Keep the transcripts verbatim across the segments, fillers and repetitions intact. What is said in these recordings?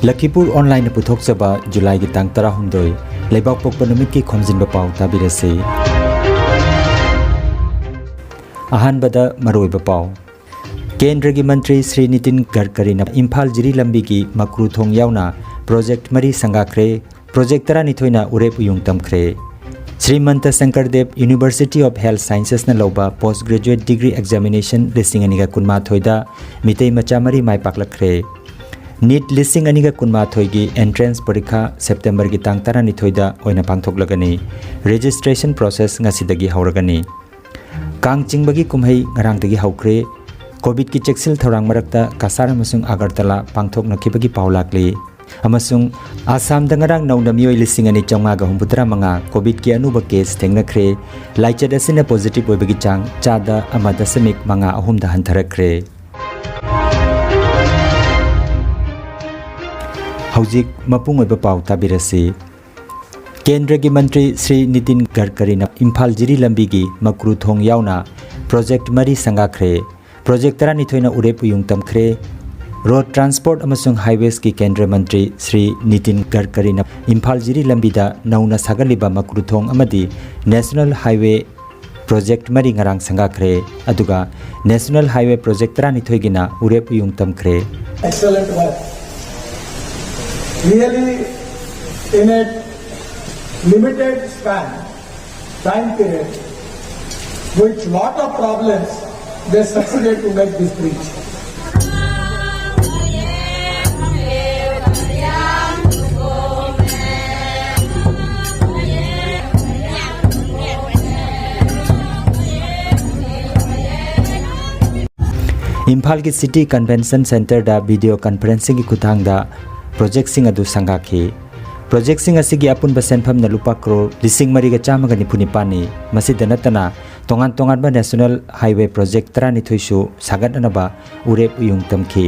ꯂꯈꯤꯄꯨꯔ ꯑꯣꯟꯂꯥꯏꯟꯅ ꯄꯨꯊꯣꯛꯆꯕ ꯖꯨꯂꯥꯏꯒꯤ ꯇꯥꯡ ꯇꯔꯥꯍꯨꯝꯗꯣꯏ, ꯂꯩꯕꯥꯛꯄꯣꯛꯄ ꯅꯨꯃꯤꯠꯀꯤ ꯈꯣꯝꯖꯤꯟꯕ ꯄꯥꯎ ꯇꯥꯕꯤꯔꯁꯤ꯫ ꯑꯍꯥꯟꯕꯗ ꯃꯔꯨꯑꯣꯏꯕ ꯄꯥꯎ꯫ ꯀꯦꯟꯗ꯭ꯔꯒꯤ ꯃꯟꯇ꯭ꯔꯤ ꯁ꯭ꯔꯤ ꯅꯤꯇꯤꯟ ꯒꯗꯀꯔꯤꯅ ꯏꯝꯐꯥꯜ ꯖꯤꯔꯤ ꯂꯝꯕꯤꯒꯤ ꯃꯀ꯭ꯔꯨ ꯊꯣꯡ ꯌꯥꯎꯅ ꯄ꯭ꯔꯣꯖꯦꯛ ꯃꯔꯤ ꯁꯪꯒꯥꯈ꯭ꯔꯦ꯫ ꯄ꯭ꯔꯣꯖꯦꯛ ꯇꯔꯥꯅꯤꯊꯣꯏꯅ ꯎꯔꯦꯞ ꯎꯌꯨꯡ ꯇꯝꯈ꯭ꯔꯦ꯫ ꯁ꯭ꯔꯤꯃꯟꯇ ꯁꯪꯀꯔꯗꯦꯕ University of Health Sciences ꯅ ꯂꯧꯕ Post Graduate Degree Examination ꯂꯤꯁꯤꯡ ꯑꯅꯤꯒ ꯀꯨꯟꯃꯥꯊꯣꯏꯗ ꯃꯤꯇꯩ ꯃꯆꯥ ꯃꯔꯤ ꯃꯥꯏ ꯄꯥꯛꯂꯛꯈ꯭ꯔꯦ꯫ ꯅꯤꯠ ꯂꯤꯁꯤꯡ ꯑꯅꯤꯒ ꯀꯨꯟꯃꯥꯊꯣꯏꯒꯤ ꯑꯦꯟꯇ꯭ꯔꯦꯟꯁ ꯄꯔꯤꯈꯥ ꯁꯦꯞꯇꯦꯝꯕꯔꯒꯤ ꯇꯥꯡ ꯇꯔꯥꯅꯤꯊꯣꯏꯗ ꯑꯣꯏꯅ ꯄꯥꯡꯊꯣꯛꯂꯒꯅꯤ꯫ ꯔꯦꯖꯤꯁꯇ꯭ꯔꯦꯁꯟ ꯄ꯭ꯔꯣꯁꯦꯁ ꯉꯁꯤꯗꯒꯤ ꯍꯧꯔꯒꯅꯤ꯫ ꯀꯥꯡ ꯆꯤꯡꯕꯒꯤ ꯀꯨꯝꯍꯩ ꯉꯔꯥꯡꯗꯒꯤ ꯍꯧꯈ꯭ꯔꯦ꯫ ꯀꯣꯚꯤꯗꯀꯤ ꯆꯦꯛꯁꯤꯜ ꯊꯧꯔꯥꯡ ꯃꯔꯛꯇ ꯀꯁꯥꯔ ꯑꯃꯁꯨꯡ ꯑꯒꯔꯇꯂꯥ ꯄꯥꯡꯊꯣꯛꯅꯈꯤꯕꯒꯤ ꯄꯥꯎ ꯂꯥꯛꯂꯤ꯫ ꯑꯃꯁꯨꯡ ꯑꯁꯥꯝꯗ ꯉꯔꯥꯡ ꯅꯧꯅ ꯃꯤꯑꯣꯏ ꯂꯤꯁꯤꯡ ꯑꯅꯤ ꯆꯥꯝꯃꯉꯥꯒ ꯍꯨꯝꯐꯨꯇꯔꯥ ꯃꯉꯥ ꯀꯣꯚꯤꯗꯀꯤ ꯑꯅꯧꯕ ꯀꯦꯁ ꯊꯦꯡꯅꯈ꯭ꯔꯦ꯫ ꯂꯥꯏꯆꯠ ꯑꯁꯤꯅ ꯄꯣꯖꯤꯇꯤꯚ ꯑꯣꯏꯕꯒꯤ ꯆꯥꯡ ꯆꯥꯗ ꯑꯃ ꯗꯁꯃꯤꯛ ꯃꯉꯥ ꯑꯍꯨꯝꯗ ꯍꯟꯊꯔꯛꯈ꯭ꯔꯦ꯫ ꯍꯧꯖꯤꯛ ꯃꯄꯨꯡ ꯑꯣꯏꯕ ꯄꯥꯎ ꯇꯥꯕꯤꯔꯁꯤ꯫ ꯀꯦꯟꯗ꯭ꯔꯒꯤ ꯃꯟꯇ꯭ꯔꯤ ꯁ꯭ꯔꯤ ꯅꯤꯇꯤꯟ ꯒꯗꯀꯔꯤꯅ ꯏꯝꯐꯥꯜ ꯖꯤꯔꯤ ꯂꯝꯕꯤꯒꯤ ꯃꯀ꯭ꯔꯨ ꯊꯣꯡ ꯌꯥꯎꯅ ꯄ꯭ꯔꯣꯖꯦꯛ ꯃꯔꯤ ꯁꯪꯒꯥꯈ꯭ꯔꯦ꯫ ꯄ꯭ꯔꯣꯖꯦꯛ ꯇꯔꯥꯅꯤꯊꯣꯏꯅ ꯎꯔꯦꯞ ꯎꯌꯨꯡ ꯇꯝꯈ꯭ꯔꯦ꯫ ꯔꯣꯗ ꯇ꯭ꯔꯥꯟꯁꯄꯣꯔꯠ ꯑꯃꯁꯨꯡ ꯍꯥꯏꯋꯦꯁꯀꯤ ꯀꯦꯟꯗ꯭ꯔ ꯃꯟꯇ꯭ꯔꯤ ꯁ꯭ꯔꯤ ꯅꯤꯇꯤꯟ ꯒꯗꯀꯔꯤꯅ ꯏꯝꯐꯥꯜ ꯖꯤꯔꯤ ꯂꯝꯕꯤꯗ ꯅꯧꯅ ꯁꯥꯒꯠꯂꯤꯕ ꯃꯀ꯭ꯔꯨ ꯊꯣꯡ ꯑꯃꯗꯤ ꯅꯦꯁꯅꯦꯜ ꯍꯥꯏꯋꯦ ꯄ꯭ꯔꯣꯖꯦꯛ ꯃꯔꯤ ꯉꯔꯥꯡ ꯁꯪꯒꯥꯈ꯭ꯔꯦ꯫ ꯑꯗꯨꯒ ꯅꯦꯁꯅꯦꯜ ꯍꯥꯏꯋꯦ ꯄ꯭ꯔꯣꯖꯦꯛ ꯇꯔꯥꯅꯤꯊꯣꯏꯒꯤꯅ ꯎꯔꯦꯞ ꯎꯌꯨꯡ ꯇꯝꯈ꯭ꯔꯦ꯫ Excellent work. Really, in a limited span, time period, with lot of problems, they succeeded to make this bridge. ꯏꯝꯐꯥꯜꯒꯤ ꯁꯤꯇꯤ ꯀꯟꯚꯦꯟꯁꯟ ꯁꯦꯟꯇꯔꯗ ꯚꯤꯗꯤꯑꯣ ꯀꯟꯐꯔꯦꯟꯁꯤꯡꯒꯤ ꯈꯨꯠꯊꯥꯡꯗ ꯄ꯭ꯔꯣꯖꯦꯛꯁꯤꯡ ꯑꯗꯨ ꯁꯪꯒꯥꯈꯤ꯫ ꯄ꯭ꯔꯣꯖꯦꯛꯁꯤꯡ ꯑꯁꯤꯒꯤ ꯑꯄꯨꯟꯕ ꯁꯦꯟꯐꯝꯅ ꯂꯨꯄꯥ ꯀ꯭ꯔꯣꯔ ꯂꯤꯁꯤꯡ ꯃꯔꯤꯒ ꯆꯥꯝꯃꯒ ꯅꯤꯐꯨ ꯅꯤꯄꯥꯟꯅꯤ꯫ ꯃꯁꯤꯗ ꯅꯠꯇꯅ ꯇꯣꯉꯥꯟ ꯇꯣꯉꯥꯟꯕ ꯅꯦꯁꯅꯦꯜ ꯍꯥꯏꯋꯦ ꯄ꯭ꯔꯣꯖꯦꯛ ꯇꯔꯥꯅꯤꯊꯣꯏꯁꯨ ꯁꯥꯒꯠꯅꯅꯕ ꯎꯔꯦꯞ ꯎꯌꯨꯡ ꯇꯝꯈꯤ꯫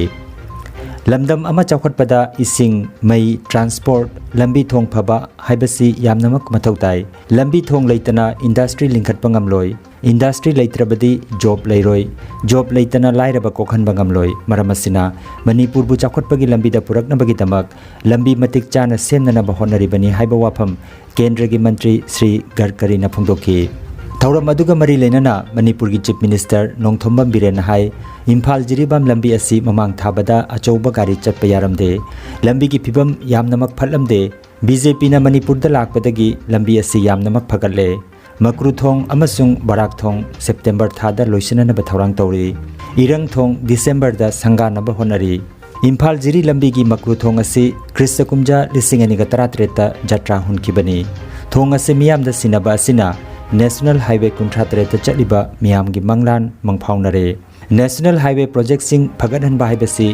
ꯂꯝꯗꯝ ꯑꯃ ꯆꯥꯎꯈꯠꯄꯗ ꯏꯁꯤꯡ, ꯃꯩ, ꯇ꯭ꯔꯥꯟꯁꯄꯣꯔꯠ, ꯂꯝꯕꯤ ꯊꯣꯡ ꯐꯕ ꯍꯥꯏꯕꯁꯤ ꯌꯥꯝꯅꯃꯛ ꯃꯊꯧ ꯇꯥꯏ꯫ ꯂꯝꯕꯤ ꯊꯣꯡ ꯂꯩꯇꯅ ꯏꯟꯗꯁꯇ꯭ꯔꯤ ꯂꯤꯡꯈꯠꯄ ꯉꯝꯂꯣꯏ꯫ ꯏꯟꯗꯁꯇ꯭ꯔꯤ ꯂꯩꯇ꯭ꯔꯕꯗꯤ ꯖꯣꯕ ꯂꯩꯔꯣꯏ, ꯖꯣꯕ ꯂꯩꯇꯅ ꯂꯥꯏꯔꯕ ꯀꯣꯛꯍꯟꯕ ꯉꯝꯂꯣꯏ꯫ ꯃꯔꯝ ꯑꯁꯤꯅ ꯃꯅꯤꯄꯨꯔꯕꯨ ꯆꯥꯎꯈꯠꯄꯒꯤ ꯂꯝꯕꯤꯗ ꯄꯨꯔꯛꯅꯕꯒꯤꯗꯃꯛ ꯂꯝꯕꯤ ꯃꯇꯤꯛ ꯆꯥꯅ ꯁꯦꯝꯅꯅꯕ ꯍꯣꯠꯅꯔꯤꯕꯅꯤ ꯍꯥꯏꯕ ꯋꯥꯐꯝ ꯀꯦꯟꯗ꯭ꯔꯒꯤ ꯃꯟꯇ꯭ꯔꯤ ꯁ꯭ꯔꯤ ꯒꯗꯀꯔꯤꯅ ꯐꯣꯡꯗꯣꯛꯈꯤ꯫ ꯊꯧꯔꯝ ꯑꯗꯨꯒ ꯃꯔꯤ ꯂꯩꯅꯅ ꯃꯅꯤꯄꯨꯔꯒꯤ ꯆꯤꯐ ꯃꯤꯅꯤꯁꯇꯔ ꯅꯣꯡꯊꯣꯝꯕꯝ ꯕꯤꯔꯦꯟꯅ ꯍꯥꯏ, ꯏꯝꯐꯥꯜ ꯖꯤꯔꯤꯕꯥꯝ ꯂꯝꯕꯤ ꯑꯁꯤ ꯃꯃꯥꯡ ꯊꯥꯕꯗ ꯑꯆꯧꯕ ꯒꯥꯔꯤ ꯆꯠꯄ ꯌꯥꯔꯝꯗꯦ꯫ ꯂꯝꯕꯤꯒꯤ ꯐꯤꯕꯝ ꯌꯥꯝꯅꯃꯛ ꯐꯠꯂꯝꯗꯦ꯫ ꯕꯤ ꯖꯦ ꯄꯤꯅ ꯃꯅꯤꯄꯨꯔꯗ ꯂꯥꯛꯄꯗꯒꯤ ꯂꯝꯕꯤ ꯑꯁꯤ ꯌꯥꯝꯅꯃꯛ ꯐꯒꯠꯂꯦ꯫ ꯃꯀ꯭ꯔꯨ ꯊꯣꯡ ꯑꯃꯁꯨꯡ ꯕꯔꯥꯛ ꯊꯣꯡ ꯁꯦꯞꯇꯦꯝꯕꯔ ꯊꯥꯗ ꯂꯣꯏꯁꯤꯟꯅꯅꯕ ꯊꯧꯔꯥꯡ ꯇꯧꯔꯤ꯫ ꯏꯔꯪ ꯊꯣꯡ ꯗꯤꯁꯦꯝꯕꯔꯗ ꯁꯪꯒꯥꯅꯕ ꯍꯣꯠꯅꯔꯤ꯫ ꯏꯝꯐꯥꯜ ꯖꯤꯔꯤ ꯂꯝꯕꯤꯒꯤ ꯃꯀ꯭ꯔꯨ ꯊꯣꯡ ꯑꯁꯤ ꯈ꯭ꯔꯤꯁꯇ ꯀꯨꯝꯖꯥ ꯂꯤꯁꯤꯡ ꯑꯅꯤꯒ ꯇꯔꯥꯇꯔꯦꯠꯇ ꯖꯇ꯭ꯔꯥ ꯍꯨꯟꯈꯤꯕꯅꯤ꯫ ꯊꯣꯡ ꯑꯁꯤ ꯃꯤꯌꯥꯝꯗ ꯁꯤꯟꯅꯕ ꯑꯁꯤꯅ ꯅꯦꯁꯅꯦꯜ ꯍꯥꯏꯋꯦ ꯀꯨꯟꯊ꯭ꯔꯥ ꯇꯔꯦꯠꯇ ꯆꯠꯂꯤꯕ ꯃꯤꯌꯥꯝꯒꯤ ꯃꯪꯂꯥꯟ ꯃꯪꯐꯥꯎꯅꯔꯦ꯫ ꯅꯦꯁꯅꯦꯜ ꯍꯥꯏꯋꯦ ꯄ꯭ꯔꯣꯖꯦꯛꯁꯤꯡ ꯐꯒꯠꯍꯟꯕ ꯍꯥꯏꯕꯁꯤ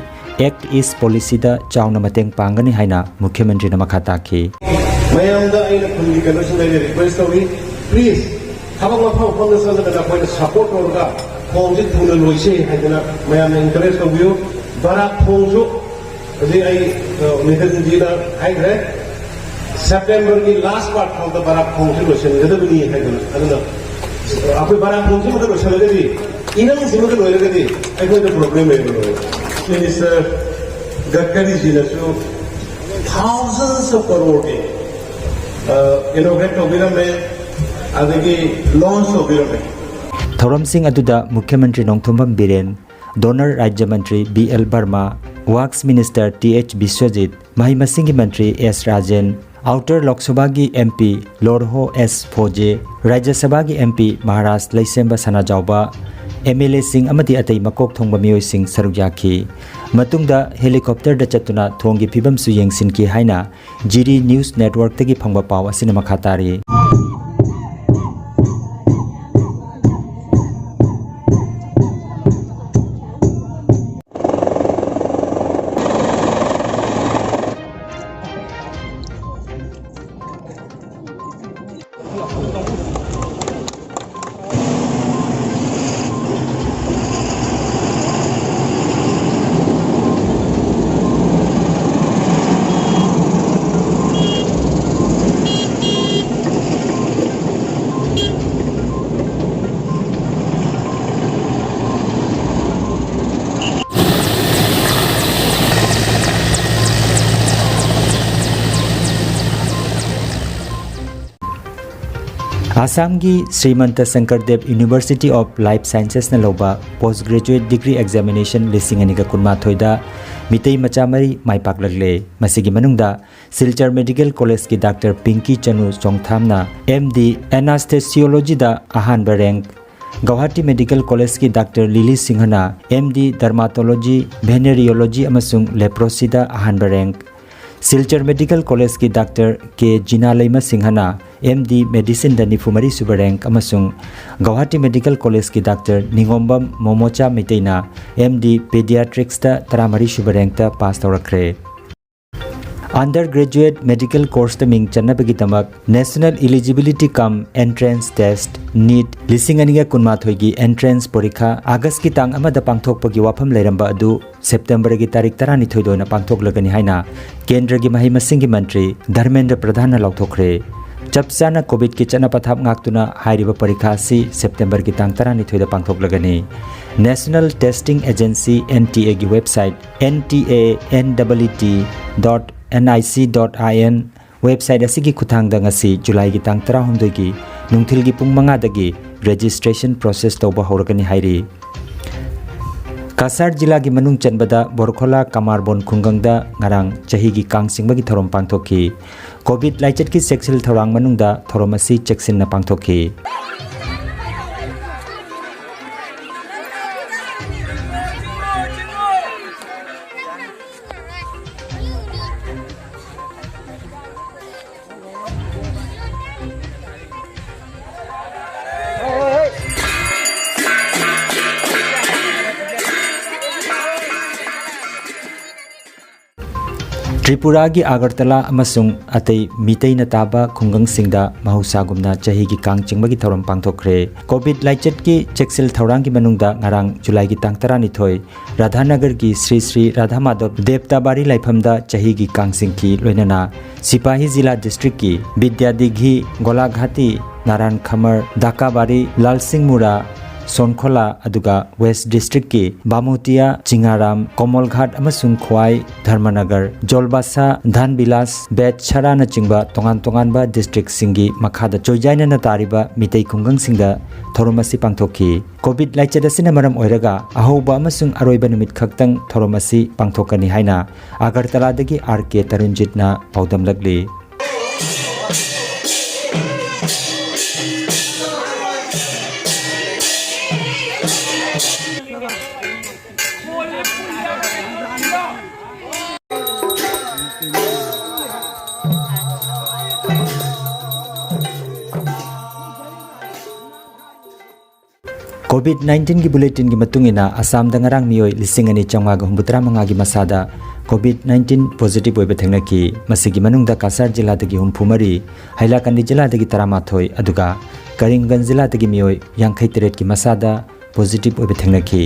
ꯑꯦꯛꯇ ꯏꯁ ꯄꯣꯂꯤꯁꯤꯗ ꯆꯥꯎꯅ ꯃꯇꯦꯡ ꯄꯥꯡꯒꯅꯤ ꯍꯥꯏꯅ ꯃꯨꯈ꯭ꯌ ꯃꯟꯇ꯭ꯔꯤꯅ ꯃꯈꯥ ꯇꯥꯈꯤ꯫ ꯃꯌꯥꯝꯗ ꯑꯩꯅ ꯈꯨꯟꯒꯤ ꯀꯩꯅꯣꯁꯤꯡꯗ ꯑꯩꯅ ꯔꯤꯀ꯭ꯋꯦꯁ ꯇꯧꯏ, ꯄ꯭ꯂꯤꯖ, ꯊꯕꯛ ꯃꯐꯝ ꯃꯐꯝꯗ ꯆꯠꯂꯒ ꯑꯩꯈꯣꯏꯅ ꯁꯄꯣꯔꯠ ꯇꯧꯔꯒ ꯊꯣꯡꯁꯤ ꯊꯨꯅ ꯂꯣꯏꯁꯤ ꯍꯥꯏꯗꯅ ꯃꯌꯥꯝꯅ ꯏꯟꯀꯔꯦꯖ ꯇꯧꯕꯤꯌꯨ꯫ ꯕꯔꯥꯛ ꯊꯣꯡꯁꯨ ꯍꯧꯖꯤꯛ ꯑꯩ, ꯑ, ꯅꯤꯇꯟꯖꯤꯅ ꯍꯥꯏꯈ꯭ꯔꯦ, ꯁꯦꯞꯇꯦꯝꯕꯔꯒꯤ ꯂꯥꯁ ꯄꯥꯔꯠ ꯐꯥꯎꯗ ꯕꯔꯥꯛ ꯊꯣꯡꯁꯤ ꯂꯣꯏꯁꯤꯟꯒꯗꯕꯅꯤ ꯍꯥꯏꯗꯅ꯫ ꯑꯗꯨꯅ ꯑꯩꯈꯣꯏ ꯕꯔꯥꯛ ꯊꯣꯡꯁꯤꯃꯒ ꯂꯣꯏꯁꯤꯜꯂꯒꯗꯤ, ꯏꯔꯪꯁꯤꯃꯒ ꯂꯣꯏꯔꯒꯗꯤ ꯑꯩꯈꯣꯏꯗ ꯄ꯭ꯔꯣꯕ꯭ꯂꯦꯝ ꯂꯩꯔꯔꯣꯏ꯫ ꯃꯤꯅꯤꯁꯇꯔ ꯒꯗꯀꯔꯤꯖꯤꯅꯁꯨ thousands of crore ꯒꯤ, ꯑ, ꯏꯅꯣꯒ꯭ꯔꯦꯠ ꯇꯧꯕꯤꯔꯝꯃꯦ, ꯑꯗꯒꯤ ꯂꯣꯟꯁ ꯇꯧꯕꯤꯔꯝꯃꯦ꯫ ꯊꯧꯔꯝꯁꯤꯡ ꯑꯗꯨꯗ ꯃꯨꯈ꯭ꯌ ꯃꯟꯇ꯭ꯔꯤ ꯅꯣꯡꯊꯣꯝꯕꯝ ꯕꯤꯔꯦꯟ, ꯗꯣꯅꯔ ꯔꯥꯖ꯭ꯌ ꯃꯟꯇ꯭ꯔꯤ ꯕꯤ ꯑꯦꯜ ꯕꯔꯃꯥ, ꯋꯥꯔꯛꯁ ꯃꯤꯅꯤꯁꯇꯔ ꯇꯤ ꯑꯩꯆ ꯕꯤꯁ꯭ꯋꯖꯤꯠ, ꯃꯍꯩ ꯃꯁꯤꯡꯒꯤ ꯃꯟꯇ꯭ꯔꯤ ꯑꯦꯁ ꯔꯥꯖꯦꯟ, ꯑꯥꯎꯇꯔ ꯂꯣꯛ ꯁꯚꯥꯒꯤ ꯑꯦꯝ ꯄꯤ ꯂꯣꯔꯍꯣ ꯑꯦꯁ ꯐꯣꯖꯦ, ꯔꯥꯖ꯭ꯌ ꯁꯚꯥꯒꯤ M P Maharaja Leishemba Sanajaoba, M L ꯑꯦꯁꯤꯡ ꯑꯃꯗꯤ ꯑꯇꯩ ꯃꯀꯣꯛ ꯊꯣꯡꯕ ꯃꯤꯑꯣꯏꯁꯤꯡ ꯁꯔꯨꯛ ꯌꯥꯈꯤ꯫ ꯃꯇꯨꯡꯗ ꯍꯦꯂꯤꯀꯣꯞꯇꯔꯗ ꯆꯠꯇꯨꯅ ꯊꯣꯡꯒꯤ ꯐꯤꯕꯝꯁꯨ ꯌꯦꯡꯁꯤꯟꯈꯤ ꯍꯥꯏꯅ ꯖꯤꯔꯤ ꯅ꯭ꯌꯨꯁ ꯅꯦꯠꯋꯔꯛꯇꯒꯤ ꯐꯪꯕ ꯄꯥꯎ ꯑꯁꯤꯅ ꯃꯈꯥ ꯇꯥꯔꯤ꯫ ꯑꯁꯥꯝꯒꯤ ꯁ꯭ꯔꯤꯃꯟꯇ ꯁꯪꯀꯔꯗꯦꯕ University of Life Sciences ꯅ ꯂꯧꯕ Post Graduate Degree Examination ꯂꯤꯁꯤꯡ ꯑꯅꯤꯒ ꯀꯨꯟꯃꯥꯊꯣꯏꯗ ꯃꯤꯇꯩ ꯃꯆꯥ ꯃꯔꯤ ꯃꯥꯏ ꯄꯥꯛꯂꯛꯂꯦ꯫ ꯃꯁꯤꯒꯤ ꯃꯅꯨꯡꯗ ꯁꯤꯜꯆꯔ ꯃꯦꯗꯤꯀꯦꯜ ꯀꯣꯂꯦꯖꯀꯤ ꯗꯥꯛꯇꯔ ꯄꯤꯡꯀꯤ ꯆꯅꯨ ꯆꯣꯡꯊꯥꯝꯅ M D Anesthesiology ꯗ ꯑꯍꯥꯟꯕ ꯔꯦꯡꯛ, ꯒꯧꯍꯥꯇꯤ ꯃꯦꯗꯤꯀꯦꯜ ꯀꯣꯂꯦꯖꯀꯤ ꯗꯥꯛꯇꯔ ꯂꯤꯂꯤ ꯁꯤꯡꯍꯅ M D Dermatology, Venereology ꯑꯃꯁꯨꯡ Leprosy ꯗ ꯑꯍꯥꯟꯕ ꯔꯦꯡꯛ, ꯁꯤꯜꯆꯔ ꯃꯦꯗꯤꯀꯦꯜ ꯀꯣꯂꯦꯖꯀꯤ ꯗꯥꯛꯇꯔ ꯀꯦ ꯖꯤꯅꯥꯂꯩꯃ ꯁꯤꯡꯍꯅ M D Medicine ꯗ ꯅꯤꯐꯨ ꯃꯔꯤ ꯁꯨꯕ ꯔꯦꯡꯛ ꯑꯃꯁꯨꯡ ꯒꯧꯍꯥꯇꯤ ꯃꯦꯗꯤꯀꯦꯜ ꯀꯣꯂꯦꯖꯀꯤ ꯗꯥꯛꯇꯔ ꯅꯤꯉꯣꯝꯕꯝ ꯃꯣꯃꯣꯆꯥ ꯃꯩꯇꯩꯅ M D Pediatrics ꯇ ꯇꯔꯥꯃꯔꯤ ꯁꯨꯕ ꯔꯦꯡꯛꯇ ꯄꯥꯁ ꯇꯧꯔꯛꯈ꯭ꯔꯦ꯫ Undergraduate medical course ꯇ ꯃꯤꯡ ꯆꯟꯅꯕꯒꯤꯗꯃꯛ National Eligibility cum Entrance Test, NEET, ꯂꯤꯁꯤꯡ ꯑꯅꯤꯒ ꯀꯨꯟꯃꯥꯊꯣꯏꯒꯤ ꯑꯦꯟꯇ꯭ꯔꯦꯟꯁ ꯄꯣꯔꯤꯈꯥ ꯑꯥꯒꯁꯀꯤ ꯇꯥꯡ ꯑꯃꯗ ꯄꯥꯡꯊꯣꯛꯄꯒꯤ ꯋꯥꯐꯝ ꯂꯩꯔꯝꯕ ꯑꯗꯨ ꯁꯦꯞꯇꯦꯝꯕꯔꯒꯤ ꯇꯥꯔꯤꯛ ꯇꯔꯥꯅꯤꯊꯣꯏꯗ ꯑꯣꯏꯅ ꯄꯥꯡꯊꯣꯛꯂꯒꯅꯤ ꯍꯥꯏꯅ ꯀꯦꯟꯗ꯭ꯔꯒꯤ ꯃꯍꯩ ꯃꯁꯤꯡꯒꯤ ꯃꯟꯇ꯭ꯔꯤ ꯙꯔꯃꯦꯟꯗ꯭ꯔ ꯄ꯭ꯔꯙꯥꯟꯅ ꯂꯥꯎꯊꯣꯛꯈ꯭ꯔꯦ꯫ ꯆꯞ ꯆꯥꯅ ꯀꯣꯚꯤꯗꯀꯤ ꯆꯠꯅ ꯄꯊꯥꯞ ꯉꯥꯛꯇꯨꯅ ꯍꯥꯏꯔꯤꯕ ꯄꯔꯤꯈꯥ ꯑꯁꯤ ꯁꯦꯞꯇꯦꯝꯕꯔꯒꯤ ꯇꯥꯡ ꯇꯔꯥꯅꯤꯊꯣꯏꯗ ꯄꯥꯡꯊꯣꯛꯂꯒꯅꯤ꯫ National Testing Agency, N T A ꯒꯤ website N T A N E E T dot N I C dot I N website ꯑꯁꯤꯒꯤ ꯈꯨꯠꯊꯥꯡꯗ ꯉꯁꯤ ꯖꯨꯂꯥꯏꯒꯤ ꯇꯥꯡ ꯇꯔꯥꯍꯨꯝꯗꯣꯏꯒꯤ ꯅꯨꯡꯊꯤꯜꯒꯤ ꯄꯨꯡ ꯃꯉꯥꯗꯒꯤ registration process ꯇꯧꯕ ꯍꯧꯔꯒꯅꯤ ꯍꯥꯏꯔꯤ꯫ ꯀꯁꯥꯔ ꯖꯤꯂꯥꯒꯤ ꯃꯅꯨꯡ ꯆꯟꯕꯗ ꯕꯣꯔꯈꯣꯂꯥ ꯀꯃꯥꯔꯕꯣꯟ ꯈꯨꯡꯒꯪꯗ ꯉꯔꯥꯡ ꯆꯍꯤꯒꯤ ꯀꯥꯡ ꯆꯤꯡꯕꯒꯤ ꯊꯧꯔꯝ ꯄꯥꯡꯊꯣꯛꯈꯤ꯫ ꯀꯣꯚꯤꯗ ꯂꯥꯏꯆꯠꯀꯤ ꯆꯦꯛꯁꯤꯜ ꯊꯧꯔꯥꯡ ꯃꯅꯨꯡꯗ ꯊꯧꯔꯝ ꯑꯁꯤ ꯆꯦꯛꯁꯤꯟꯅ ꯄꯥꯡꯊꯣꯛꯈꯤ꯫ ꯇ꯭ꯔꯤꯄꯨꯔꯥꯒꯤ ꯑꯥꯒꯔꯇꯂꯥ ꯑꯃꯁꯨꯡ ꯑꯇꯩ ꯃꯤꯇꯩꯅ ꯇꯥꯕ ꯈꯨꯡꯒꯪꯁꯤꯡꯗ ꯃꯍꯧꯁꯥꯒꯨꯝꯅ ꯆꯍꯤꯒꯤ ꯀꯥꯡ ꯆꯤꯡꯕꯒꯤ ꯊꯧꯔꯝ ꯄꯥꯡꯊꯣꯛꯈ꯭ꯔꯦ꯫ ꯀꯣꯚꯤꯗ ꯂꯥꯏꯆꯠꯀꯤ ꯆꯦꯛꯁꯤꯜ ꯊꯧꯔꯥꯡꯒꯤ ꯃꯅꯨꯡꯗ ꯉꯔꯥꯡ ꯖꯨꯂꯥꯏꯒꯤ ꯇꯥꯡ ꯇꯔꯥꯅꯤꯊꯣꯏ ꯔꯥꯙꯥꯅꯒꯔꯒꯤ ꯁ꯭ꯔꯤ ꯁ꯭ꯔꯤ ꯔꯥꯙꯥ ꯃꯥꯙꯕ ꯗꯦꯕꯇꯥꯕꯥꯔꯤ ꯂꯥꯏꯐꯝꯗ ꯆꯍꯤꯒꯤ ꯀꯥꯡ ꯆꯤꯡꯈꯤ꯫ ꯂꯣꯏꯅꯅ ꯁꯤꯄꯥꯍꯤ ꯖꯤꯂꯥ ꯗꯤꯁꯇ꯭ꯔꯤꯛꯀꯤ ꯕꯤꯗ꯭ꯌꯥꯗꯤꯘꯤ, ꯒꯣꯂꯥꯘꯥꯇꯤ, ꯅꯥꯔꯥꯟ ꯈꯃꯔ, ꯗꯥꯀꯥꯕꯥꯔꯤ, ꯂꯥꯜꯁꯤꯡ ꯃꯨꯔꯥ, ꯁꯣꯟꯈꯣꯂꯥ, ꯑꯗꯨꯒ ꯋꯦꯁ ꯗꯤꯁꯇ꯭ꯔꯤꯛꯀꯤ ꯕꯥꯃꯨꯇꯤꯌꯥ, ꯆꯤꯉꯥꯔꯥꯝ, ꯀꯣꯃꯜꯘꯥꯠ ꯑꯃꯁꯨꯡ ꯈ꯭ꯋꯥꯏ, ꯙꯔꯃꯅꯒꯔ, ꯖꯣꯜꯕꯥꯁꯥ, ꯙꯥꯟꯕꯤꯂꯥꯁ, ꯕꯦꯠ ꯁꯔꯥꯅꯆꯤꯡꯕ ꯇꯣꯉꯥꯟ ꯇꯣꯉꯥꯟꯕ ꯗꯤꯁꯇ꯭ꯔꯤꯛꯁꯤꯡꯒꯤ ꯃꯈꯥꯗ ꯆꯣꯏꯖꯥꯏꯅꯅ ꯇꯥꯔꯤꯕ ꯃꯤꯇꯩ ꯈꯨꯡꯒꯪꯁꯤꯡꯗ ꯊꯧꯔꯝ ꯑꯁꯤ ꯄꯥꯡꯊꯣꯛꯈꯤ꯫ ꯀꯣꯚꯤꯗ ꯂꯥꯏꯆꯠ ꯑꯁꯤꯅ ꯃꯔꯝ ꯑꯣꯏꯔꯒ ꯑꯍꯧꯕ ꯑꯃꯁꯨꯡ ꯑꯔꯣꯏꯕ ꯅꯨꯃꯤꯠ ꯈꯛꯇꯪ ꯊꯧꯔꯝ ꯑꯁꯤ ꯄꯥꯡꯊꯣꯛꯀꯅꯤ ꯍꯥꯏꯅ ꯑꯒꯔꯇꯂꯥꯗꯒꯤ ꯑꯥꯔ ꯀꯦ ꯇꯔꯨꯟꯖꯤꯠꯅ ꯄꯥꯎꯗꯝꯂꯛꯂꯤ꯫ ꯀꯣꯚꯤꯗ ꯅꯥꯏꯟꯇꯤꯟꯒꯤ ꯕꯨꯂꯦꯇꯤꯟꯒꯤ ꯃꯇꯨꯡ ꯏꯟꯅ, ꯑꯁꯥꯝꯗ ꯉꯔꯥꯡ ꯃꯤꯑꯣꯏ ꯂꯤꯁꯤꯡ ꯑꯅꯤ ꯆꯥꯝꯃꯉꯥꯒ ꯍꯨꯝꯐꯨꯇꯔꯥ ꯃꯉꯥꯒꯤ ꯃꯁꯥꯗ ꯀꯣꯚꯤꯗ ꯅꯥꯏꯟꯇꯤꯟ ꯄꯣꯖꯤꯇꯤꯚ ꯑꯣꯏꯕ ꯊꯦꯡꯅꯈꯤ꯫ ꯃꯁꯤꯒꯤ ꯃꯅꯨꯡꯗ ꯀꯥꯁꯥꯔ ꯖꯤꯂꯥꯗꯒꯤ ꯍꯨꯝꯐꯨ ꯃꯔꯤ, ꯍꯩꯂꯥꯀꯟꯗꯤ ꯖꯤꯂꯥꯗꯒꯤ ꯇꯔꯥꯃꯥꯊꯣꯏ, ꯑꯗꯨꯒ ꯀꯔꯤꯝꯒꯟꯖ ꯖꯤꯂꯥꯗꯒꯤ ꯃꯤꯑꯣꯏ ꯌꯥꯡꯈꯩ ꯇꯔꯦꯠꯀꯤ ꯃꯁꯥꯗ ꯄꯣꯖꯤꯇꯤꯚ ꯑꯣꯏꯕ ꯊꯦꯡꯅꯈꯤ꯫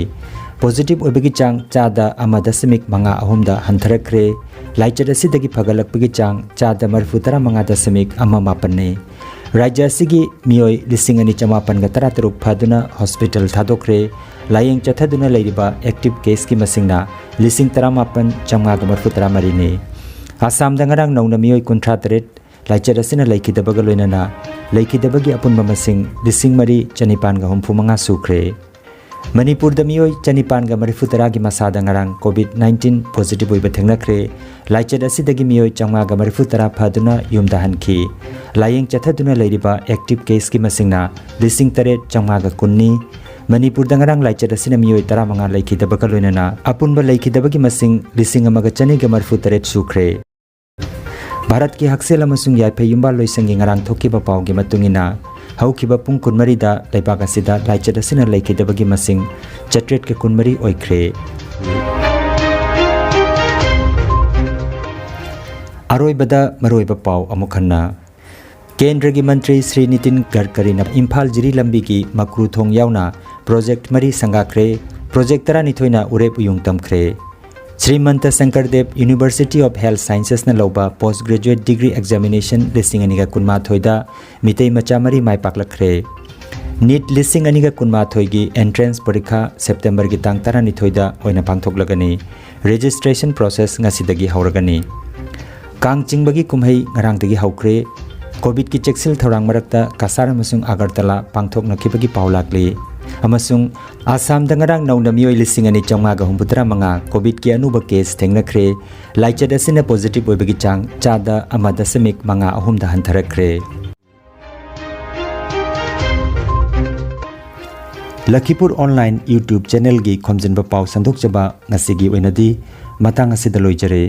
ꯄꯣꯖꯤꯇꯤꯚ ꯑꯣꯏꯕꯒꯤ ꯆꯥꯡ ꯆꯥꯗ ꯑꯃ ꯗꯁꯃꯤꯛ ꯃꯉꯥ ꯑꯍꯨꯝꯗ ꯍꯟꯊꯔꯛꯈ꯭ꯔꯦ꯫ ꯂꯥꯏꯆꯠ ꯑꯁꯤꯗꯒꯤ ꯐꯒꯠꯂꯛꯄꯒꯤ ꯆꯥꯡ ꯆꯥꯗ ꯃꯔꯤꯐꯨ ꯇꯔꯥ ꯃꯉꯥ ꯗꯁꯃꯤꯛ ꯑꯃ ꯃꯥꯄꯟꯅꯤ꯫ ꯔꯥꯖ꯭ꯌ ꯑꯁꯤꯒꯤ ꯃꯤꯑꯣꯏ ꯂꯤꯁꯤꯡ ꯑꯅꯤ ꯆꯃꯥꯄꯟꯒ ꯇꯔꯥꯇꯔꯨꯛ ꯐꯗꯨꯅ ꯍꯣꯁꯄꯤꯇꯥꯜ ꯊꯥꯗꯣꯛꯈ꯭ꯔꯦ꯫ ꯂꯥꯌꯦꯡ ꯆꯠꯊꯗꯨꯅ ꯂꯩꯔꯤꯕ ꯑꯦꯛꯇꯤꯚ ꯀꯦꯁꯀꯤ ꯃꯁꯤꯡꯅ ꯂꯤꯁꯤꯡ ꯇꯔꯥꯃꯥꯄꯟ ꯆꯥꯝꯃꯉꯥꯒ ꯃꯔꯤꯐꯨ ꯇꯔꯥ ꯃꯔꯤꯅꯤ꯫ ꯑꯁꯥꯝꯗ ꯉꯔꯥꯡ ꯅꯧꯅ ꯃꯤꯑꯣꯏ ꯀꯨꯟꯊ꯭ꯔꯥ ꯇꯔꯦꯠ ꯂꯥꯏꯆꯠ ꯑꯁꯤꯅ ꯂꯩꯈꯤꯗꯕꯒ ꯂꯣꯏꯅꯅ ꯂꯩꯈꯤꯗꯕꯒꯤ ꯑꯄꯨꯟꯕ ꯃꯁꯤꯡ ꯂꯤꯁꯤꯡ ꯃꯔꯤ ꯆꯅꯤꯄꯥꯟꯒ ꯍꯨꯝꯐꯨ ꯃꯉꯥ ꯁꯨꯈ꯭ꯔꯦ꯫ ꯃꯅꯤꯄꯨꯔꯗ ꯃꯤꯑꯣꯏ ꯆꯅꯤꯄꯥꯟꯒ ꯃꯔꯤꯐꯨ ꯇꯔꯥꯒꯤ ꯃꯁꯥꯗ ꯉꯔꯥꯡ ꯀꯣꯚꯤꯗ ꯅꯥꯏꯟꯇꯤꯟ ꯄꯣꯖꯤꯇꯤꯚ ꯑꯣꯏꯕ ꯊꯦꯡꯅꯈ꯭ꯔꯦ꯫ ꯂꯥꯏꯆꯠ ꯑꯁꯤꯗꯒꯤ ꯃꯤꯑꯣꯏ ꯆꯥꯝꯃꯉꯥꯒ ꯃꯔꯤꯐꯨ ꯇꯔꯥ ꯐꯗꯨꯅ ꯌꯨꯝꯗ ꯍꯟꯈꯤ꯫ ꯂꯥꯌꯦꯡ ꯆꯠꯊꯗꯨꯅ ꯂꯩꯔꯤꯕ ꯑꯦꯛꯇꯤꯚ ꯀꯦꯁꯀꯤ ꯃꯁꯤꯡꯅ ꯂꯤꯁꯤꯡ ꯇꯔꯦꯠ ꯆꯥꯝꯃꯉꯥꯒ ꯀꯨꯟꯅꯤ꯫ ꯃꯅꯤꯄꯨꯔꯗ ꯉꯔꯥꯡ ꯂꯥꯏꯆꯠ ꯑꯁꯤꯅ ꯃꯤꯑꯣꯏ ꯇꯔꯥꯃꯉꯥ ꯂꯩꯈꯤꯗꯕꯒ ꯂꯣꯏꯅꯅ ꯑꯄꯨꯟꯕ ꯂꯩꯈꯤꯗꯕꯒꯤ ꯃꯁꯤꯡ ꯂꯤꯁꯤꯡ ꯑꯃꯒ ꯆꯅꯤꯒ ꯃꯔꯤꯐꯨ ꯇꯔꯦꯠ ꯁꯨꯈ꯭ꯔꯦ꯫ ꯚꯥꯔꯠꯀꯤ ꯍꯛꯁꯦꯜ ꯑꯃꯁꯨꯡ ꯌꯥꯏꯐ ꯌꯨꯝꯕꯥꯜꯂꯣꯏꯁꯪꯒꯤ ꯉꯔꯥꯡ ꯊꯣꯛꯈꯤꯕ ꯄꯥꯎꯒꯤ ꯃꯇꯨꯡ ꯏꯟꯅ, ꯍꯧꯈꯤꯕ ꯄꯨꯡ ꯀꯨꯟꯃꯔꯤꯗ ꯂꯩꯕꯥꯛ ꯑꯁꯤꯗ ꯂꯥꯏꯆꯠ ꯑꯁꯤꯅ ꯂꯩꯈꯤꯗꯕꯒꯤ ꯃꯁꯤꯡ ꯆꯥꯇ꯭ꯔꯦꯠꯀ ꯀꯨꯟꯃꯔꯤ ꯑꯣꯏꯈ꯭ꯔꯦ꯫ ꯑꯔꯣꯏꯕꯗ ꯃꯔꯨꯑꯣꯏꯕ ꯄꯥꯎ ꯑꯃꯨꯛ ꯍꯟꯅ꯫ ꯀꯦꯟꯗ꯭ꯔꯒꯤ ꯃꯟꯇ꯭ꯔꯤ ꯁ꯭ꯔꯤ ꯅꯤꯇꯤꯟ ꯒꯗꯀꯔꯤꯅ ꯏꯝꯐꯥꯜ ꯖꯤꯔꯤ ꯂꯝꯕꯤꯒꯤ ꯃꯀ꯭ꯔꯨ ꯊꯣꯡ ꯌꯥꯎꯅ ꯄ꯭ꯔꯣꯖꯦꯛ ꯃꯔꯤ ꯁꯪꯒꯥꯈ꯭ꯔꯦ꯫ ꯄ꯭ꯔꯣꯖꯦꯛ ꯇꯔꯥꯅꯤꯊꯣꯏꯅ ꯎꯔꯦꯞ ꯎꯌꯨꯡ ꯇꯝꯈ꯭ꯔꯦ꯫ ꯁ꯭ꯔꯤꯃꯟꯇ ꯁꯪꯀꯔꯗꯦꯕ University of Health Sciences ꯅ ꯂꯧꯕ ꯄꯣꯁ ꯒ꯭ꯔꯦꯖꯨꯑꯦꯠ ꯗꯤꯒ꯭ꯔꯤ ꯑꯦꯛꯖꯥꯃꯤꯅꯦꯁꯟ ꯂꯤꯁꯤꯡ ꯑꯅꯤꯒ ꯀꯨꯟꯃꯥꯊꯣꯏꯗ ꯃꯤꯇꯩ ꯃꯆꯥ ꯃꯔꯤ ꯃꯥꯏ ꯄꯥꯛꯂꯛꯈ꯭ꯔꯦ꯫ ꯅꯤꯠ ꯂꯤꯁꯤꯡ ꯑꯅꯤꯒ ꯀꯨꯟꯃꯥꯊꯣꯏꯒꯤ ꯑꯦꯟꯇ꯭ꯔꯦꯟꯁ ꯄꯔꯤꯈꯥ ꯁꯦꯞꯇꯦꯝꯕꯔꯒꯤ ꯇꯥꯡ ꯇꯔꯥꯅꯤꯊꯣꯏꯗ ꯑꯣꯏꯅ ꯄꯥꯡꯊꯣꯛꯂꯒꯅꯤ꯫ ꯔꯦꯖꯤꯁꯇ꯭ꯔꯦꯁꯟ ꯄ꯭ꯔꯣꯁꯦꯁ ꯉꯁꯤꯗꯒꯤ ꯍꯧꯔꯒꯅꯤ꯫ ꯀꯥꯡ ꯆꯤꯡꯕꯒꯤ ꯀꯨꯝꯍꯩ ꯉꯔꯥꯡꯗꯒꯤ ꯍꯧꯈ꯭ꯔꯦ꯫ ꯀꯣꯚꯤꯗꯀꯤ ꯆꯦꯛꯁꯤꯜ ꯊꯧꯔꯥꯡ ꯃꯔꯛꯇ ꯀꯁꯥꯔ ꯑꯃꯁꯨꯡ ꯑꯒꯔꯇꯂꯥ ꯄꯥꯡꯊꯣꯛꯅꯈꯤꯕꯒꯤ ꯄꯥꯎ ꯂꯥꯛꯂꯤ꯫ ꯑꯃꯁꯨꯡ ꯑꯁꯥꯝꯗ ꯉꯔꯥꯡ ꯅꯧꯅ ꯃꯤꯑꯣꯏ ꯂꯤꯁꯤꯡ ꯑꯅꯤ ꯆꯥꯝꯃꯉꯥꯒ ꯍꯨꯝꯐꯨꯇꯔꯥ ꯃꯉꯥ ꯀꯣꯚꯤꯗꯀꯤ ꯑꯅꯧꯕ ꯀꯦꯁ ꯊꯦꯡꯅꯈ꯭ꯔꯦ꯫ ꯂꯥꯏꯆꯠ ꯑꯁꯤꯅ ꯄꯣꯖꯤꯇꯤꯚ ꯑꯣꯏꯕꯒꯤ ꯆꯥꯡ ꯆꯥꯗ ꯑꯃ ꯗꯁꯃꯤꯛ ꯃꯉꯥ ꯑꯍꯨꯝꯗ ꯍꯟꯊꯔꯛꯈ꯭ꯔꯦ꯫ ꯂꯈꯤꯄꯨꯔ ꯑꯣꯟꯂꯥꯏꯟ YouTube ꯆꯦꯅꯦꯜꯒꯤ ꯈꯣꯝꯖꯤꯟꯕ ꯄꯥꯎ ꯁꯟꯗꯣꯛꯆꯕ ꯉꯁꯤꯒꯤ ꯑꯣꯏꯅꯗꯤ ꯃꯇꯥꯡ ꯑꯁꯤꯗ ꯂꯣꯏꯖꯔꯦ꯫